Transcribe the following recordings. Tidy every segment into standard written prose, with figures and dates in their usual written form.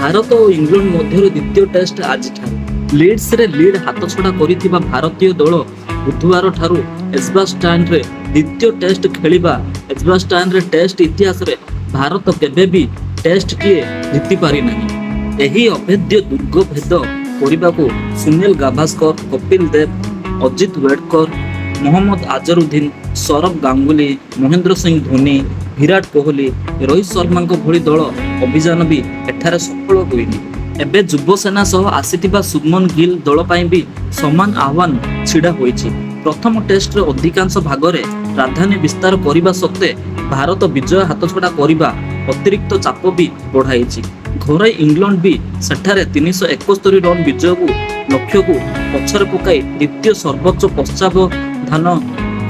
ଭାରତ ଓ England ମଧ୍ୟରେ ଦ୍ୱିତୀୟ test ଆଜିଠାରୁ। ଲିଡ୍ସରେ ଲିଡ୍ ହାତଛଡ଼ା କରିଥିବା ଭାରତୀୟ ଦଳ ବୁଧବାରଠାରୁ ଏଜବାଷ୍ଟନରେ ଦ୍ୱିତୀୟ ଟେଷ୍ଟ ଖେଳିବ। ଏଜବାଷ୍ଟନରେ ଟେଷ୍ଟ ଇତିହାସରେ ଭାରତ କେବେ ବି ଟେଷ୍ଟଟିଏ ଜିତିପାରିନାହିଁ। ଏହି ଅଭେଦ୍ୟ ଦୁର୍ଗ ଭେଦ କରିବାକୁ ସୁନୀଲ ଗାଭାସ୍କର, କପିଲ ଦେବ, ଅଜିତ ୱେଡକର, ମହମ୍ମଦ ଆଜରୁଦ୍ଦିନ, ସୌରଭ ଗାଙ୍ଗୁଲି, ମହେନ୍ଦ୍ର ସିଂ ଧୋନି, ବିରାଟ କୋହଲି, ରୋହିତ ଶର୍ମାଙ୍କ ଭଳି ଦଳ ଅଭିଯାନ ବି ଏଠାରେ ସଫଳ ହୋଇନି। ଏବେ ଯୁବସେନା ସହ ଆସିଥିବା ଶୁଭମନ ଗିଲ ଦଳ ପାଇଁ ବି ସମାନ ଆହ୍ୱାନ ଛିଡ଼ା ହୋଇଛି। ପ୍ରଥମ ଟେଷ୍ଟରେ ଅଧିକାଂଶ ଭାଗରେ ପ୍ରାଧାନ୍ୟ ବିସ୍ତାର କରିବା ସତ୍ତ୍ୱେ ଭାରତ ବିଜୟ ହାତଛଡ଼ା କରିବା ଅତିରିକ୍ତ ଚାପ ବି ବଢ଼ାଇଛି। ଘରୋଇ ଇଂଲଣ୍ଡ ବି ସେଠାରେ 371 ରନ୍ ବିଜୟକୁ ଲକ୍ଷ୍ୟକୁ ପଛରେ ପକାଇ ଦ୍ୱିତୀୟ ସର୍ବୋଚ୍ଚ ପଶ୍ଚାବଧାନ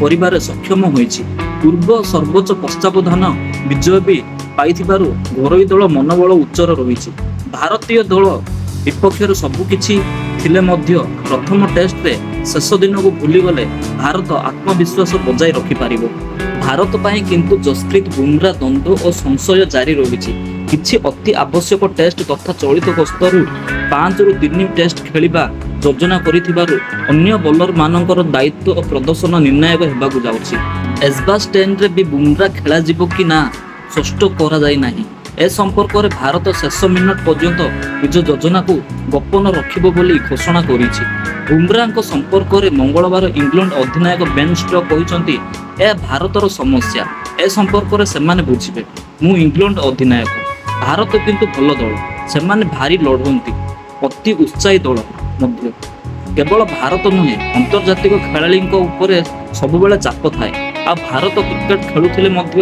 କରିବାରେ ସକ୍ଷମ ହୋଇଛି। ପୂର୍ବ ସର୍ବୋଚ୍ଚ ପଶ୍ଚାବଧାନ ବିଜୟ ବି ପାଇଥିବାରୁ ଘରୋଇ ଦଳ ମନୋବଳ ଉଚ୍ଚରେ ରହିଛି। ଭାରତୀୟ ଦଳ ବିପକ୍ଷରେ ସବୁକିଛି ଥିଲେ ମଧ୍ୟ ପ୍ରଥମ ଟେଷ୍ଟରେ ଶେଷ ଦିନକୁ ଭୁଲିଗଲେ ଭାରତ ଆତ୍ମବିଶ୍ୱାସ ବଜାୟ ରଖିପାରିବ। ଭାରତ ପାଇଁ କିନ୍ତୁ ଯଶପ୍ରୀତ ବୁମ୍ରା ଦ୍ୱନ୍ଦ୍ୱ ଓ ସଂଶୟ ଜାରି ରହିଛି। କିଛି ଅତି ଆବଶ୍ୟକ ଟେଷ୍ଟ ତଥା ଚଳିତ ଗସ୍ତରୁ 5ରୁ 3 ଟେଷ୍ଟ ଖେଳିବା ଯୋଜନା କରିଥିବାରୁ ଅନ୍ୟ ବୋଲରମାନଙ୍କର ଦାୟିତ୍ୱ ଓ ପ୍ରଦର୍ଶନ ନିର୍ଣ୍ଣାୟକ ହେବାକୁ ଯାଉଛି। ଏଜବାଷ୍ଟନରେ ବି ବୁମ୍ରା ଖେଳାଯିବ କି ନା ସ୍ପଷ୍ଟ କରାଯାଇନାହିଁ। ଏ ସମ୍ପର୍କରେ ଭାରତ ଶେଷ ମିନିଟ୍ ପର୍ଯ୍ୟନ୍ତ ନିଜ ଯୋଜନାକୁ ଗୋପନ ରଖିବ ବୋଲି ଘୋଷଣା କରିଛି। ବୁମ୍ରାଙ୍କ ସମ୍ପର୍କରେ ମଙ୍ଗଳବାର ଇଂଲଣ୍ଡ ଅଧିନାୟକ ବେନ୍ ଷ୍ଟୋକ୍ସ କହିଛନ୍ତି, "ଏହା ଭାରତର ସମସ୍ୟା। ଏ ସମ୍ପର୍କରେ ସେମାନେ ବୁଝିବେ। ମୁଁ ଇଂଲଣ୍ଡ ଅଧିନାୟକ। ଭାରତ କିନ୍ତୁ ଭଲ ଦଳ। ସେମାନେ ଭାରି ଲଢ଼ନ୍ତି। ଅତି ଉତ୍ସାହୀ ଦଳ ମଧ୍ୟ। କେବଳ ଭାରତ ନୁହେଁ, ଆନ୍ତର୍ଜାତିକ ଖେଳାଳିଙ୍କ ଉପରେ ସବୁବେଳେ ଚାପ ଥାଏ। ଆଉ ଭାରତ କ୍ରିକେଟ ଖେଳୁଥିଲେ ମଧ୍ୟ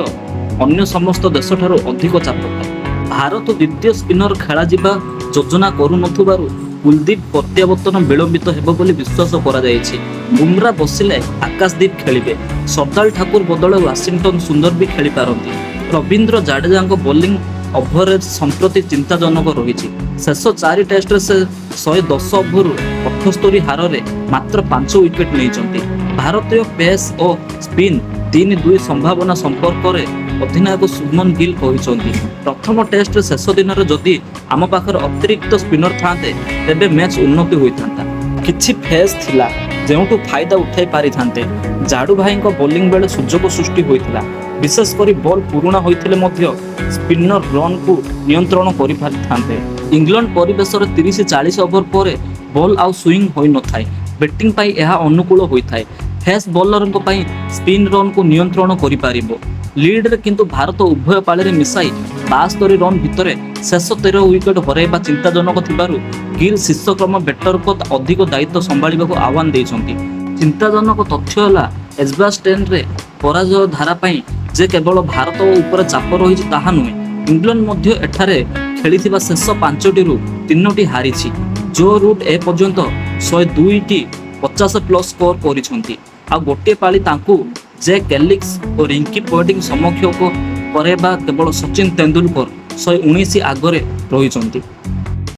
ଅନ୍ୟ ସମସ୍ତ ଦେଶଠାରୁ ଅଧିକ ଚାପ ଥାଏ।" ଭାରତ ଦ୍ୱିତୀୟ ସ୍ପିନର ଖେଳାଯିବା ଯୋଜନା କରୁନଥିବାରୁ କୁଲଦୀପ ପ୍ରତ୍ୟାବର୍ତ୍ତନ ବିଳମ୍ବିତ ହେବ ବୋଲି ବିଶ୍ୱାସ କରାଯାଉଛି। ବୁମ୍ରା ବସିଲେ ଆକାଶଦୀପ ଖେଳିବେ। ଶାର୍ଦ୍ଦୁଲ ଠାକୁର ବଦଳରେ ୱାଶିଂଟନ ସୁନ୍ଦର ବି ଖେଳିପାରନ୍ତି। ରବୀନ୍ଦ୍ର ଜାଡେଜାଙ୍କ ବୋଲିଂ ଆଭରେଜ ସମ୍ପ୍ରତି ଚିନ୍ତାଜନକ ରହିଛି। ଶେଷ ଚାରି ଟେଷ୍ଟରେ ସେ 110 ଓଭରରୁ 78 ହାରରେ ମାତ୍ର 5 ୱିକେଟ ନେଇଛନ୍ତି। ଭାରତୀୟ ପେସ୍ ଓ ସ୍ପିନ୍ 3-2 ସମ୍ଭାବନା ସମ୍ପର୍କରେ ଅଧିନାୟକ ଶୁଭମନ ଗିଲ୍ କହିଛନ୍ତି, "ପ୍ରଥମ ଟେଷ୍ଟରେ ଶେଷ ଦିନରେ ଯଦି ଆମ ପାଖରେ ଅତିରିକ୍ତ ସ୍ପିନର ଥାନ୍ତେ, ତେବେ ମ୍ୟାଚ୍ ଉନ୍ନତି ହୋଇଥାନ୍ତା। କିଛି ଫେଜ୍ ଥିଲା, ଯେଉଁଠୁ ଫାଇଦା ଉଠାଇ ପାରିଥାନ୍ତେ। ଜାଡୁ ଭାଇଙ୍କ ବୋଲିଂ ବେଳେ ସୁଯୋଗ ସୃଷ୍ଟି ହୋଇଥିଲା। ବିଶେଷ କରି ବଲ୍ ପୁରୁଣା ହୋଇଥିଲେ ମଧ୍ୟ ସ୍ପିନର ରନ୍କୁ ନିୟନ୍ତ୍ରଣ କରିପାରିଥାନ୍ତେ। ଇଂଲଣ୍ଡ ପରିବେଶରେ 30-40 ଓଭର ପରେ ବଲ୍ ଆଉ ସୁଇଂ ହୋଇନଥାଏ। ବ୍ୟାଟିଂ ପାଇଁ ଏହା ଅନୁକୂଳ ହୋଇଥାଏ। ଫେସ୍ ବୋଲରଙ୍କ ପାଇଁ ସ୍ପିନ୍ ରନ୍କୁ ନିୟନ୍ତ୍ରଣ କରିପାରିବ। ଲିଡ୍ସରେ କିନ୍ତୁ ଭାରତ ଉଭୟ ପାଳିରେ ମିଶାଇ 72 ରନ୍ ଭିତରେ ଶେଷ 13 ୱିକେଟ ହରାଇବା ଚିନ୍ତାଜନକ ଥିବାରୁ ଗିଲ୍ ଶୀର୍ଷକ୍ରମ ବ୍ୟାଟରଙ୍କ ଅଧିକ ଦାୟିତ୍ୱ ସମ୍ଭାଳିବାକୁ ଆହ୍ୱାନ ଦେଇଛନ୍ତି। ଚିନ୍ତାଜନକ ତଥ୍ୟ ହେଲା, ଏଜବାଷ୍ଟନରେ ପରାଜୟ ଧାରା ପାଇଁ ଯେ କେବଳ ଭାରତ ଉପରେ ଚାପ ରହିଛି ତାହା ନୁହେଁ, ଇଂଲଣ୍ଡ ମଧ୍ୟ ଏଠାରେ ଖେଳିଥିବା ଶେଷ ପାଞ୍ଚଟିରୁ ତିନୋଟି ହାରିଛି। ଜୋ ରୁଟ୍ ଏପର୍ଯ୍ୟନ୍ତ 102ଟି 50 ପ୍ଲସ୍ ସ୍କୋର କରିଛନ୍ତି। ଆଉ ଗୋଟିଏ ପାଳି ତାଙ୍କୁ ଜେକ୍ ଏଲିସ୍ ଓ ରିକି ପଣ୍ଟିଂ ସମକକ୍ଷ କରାଇବା କେବଳ ସଚିନ ତେନ୍ଦୁଲକର 119 ଆଗରେ ରହିଛନ୍ତି।